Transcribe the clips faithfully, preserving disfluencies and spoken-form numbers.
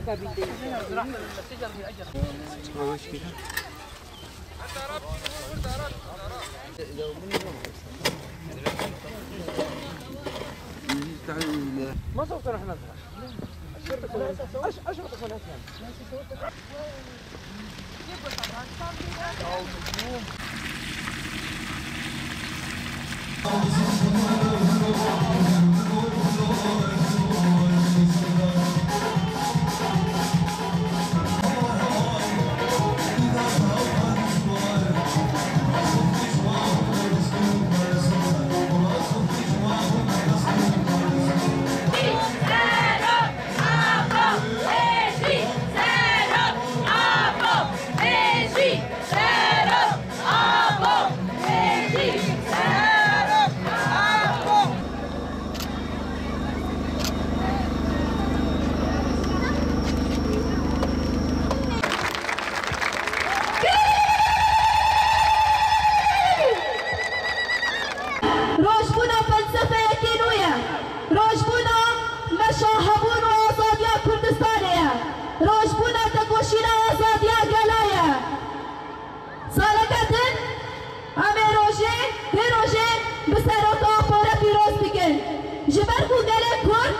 ما صوتنا احنا. أش-، أشرطة فلاتنا. Rojbûna felsefeyekî nû ye. Rojbûna meşa hebûn û azadiya Kurdistanê ye. Rojbûna tekoşîna azadiya gela ye. Saleke din em ê rojê, vê rojê bi Seroka Apo re pîroz bikin. Ji ber ku gelê Kurd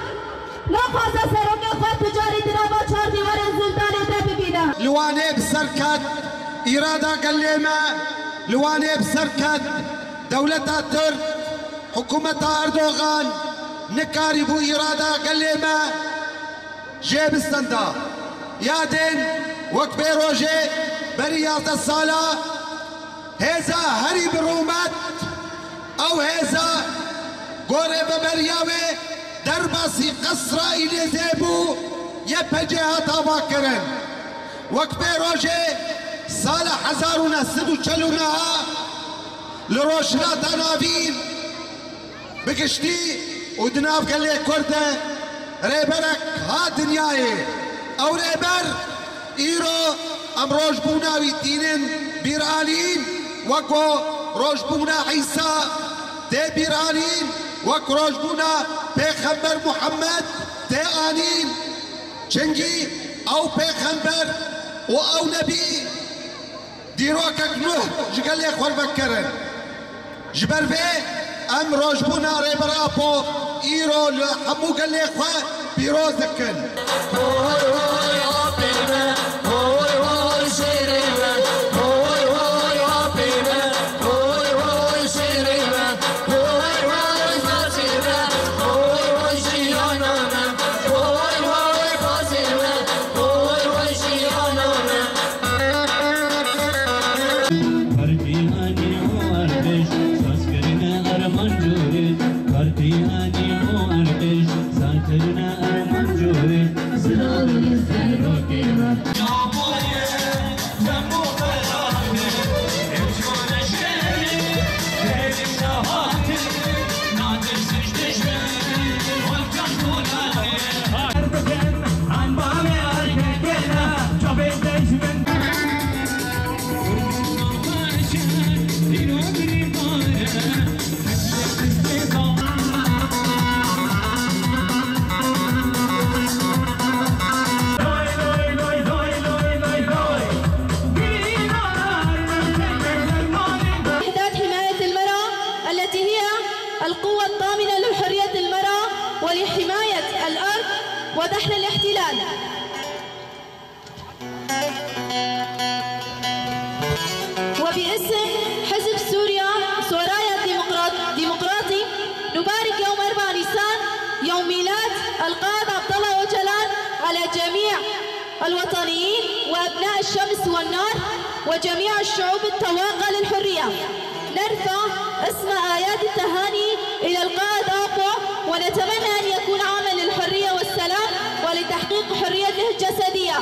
naxwaze serokê xwe tu carî di nava çar dîwarên zindanê de bibîne. Li Wanê bi ser ket îrada gelê me, li Wanê bi ser ket dewleta Tirk, hikûmeta Erdogan nikarîbû îrada gelê me jê bisenda. Yadên wek vê rojê berî yazdeh sala hêza herî bi rûmet, ew hêza gorê veberiya wê derbasî qesra Îlîzê bû, Y P G hat avakirin. Wek vê rojê sala hezar û neh sed û çel û neh li Rojhilata Navîn bi giştî û di nav gelê Kurd de rêberek hat dinyayê. Ew rêber îro em rojbûna wî tînin bîranîn, weko rojbûna Îsa tê bîranîn, wek rojbûna Pêxember Muhammed tê anîn. Çingî ew pêxember û ew nebî dîrokek nû ji gelê xwe vekirin. Ji ber vê em rojbûna Rêber Apo îro li hemû gelê xwe pîroz dikin. Hoy hoy apê me, hoy hoy şêrê me, hoy hoy apê me, hoy hoy şêrê me, hoy hoy saçê me, hoy hoy jiyana me, hoy hoy xwezê me, hoy hoy jiyana me. Partî hanî û artêş saz kirine armanc û rê. Partî hanî û artêş saz kirine armanc û rê. Silav li serokê me. وحدات حماية المرأة التي هي القوة الضامنة لحرية المرأة ولحماية الأرض ودحر الاحتلال. وباسم حزب سوريا سورايا الديمقراط-، ديمقراطي، نبارك يوم أربعة نيسان، يوم ميلاد القائد عبد الله أوجلان، على جميع الوطنيين وأبناء الشمس والنار وجميع الشعوب التواقة للحرية. نرفع اسم آيات التهاني إلى القائد آبو، ونتمنى أن يكون عاما للحرية والسلام ولتحقيق حريته الجسدية.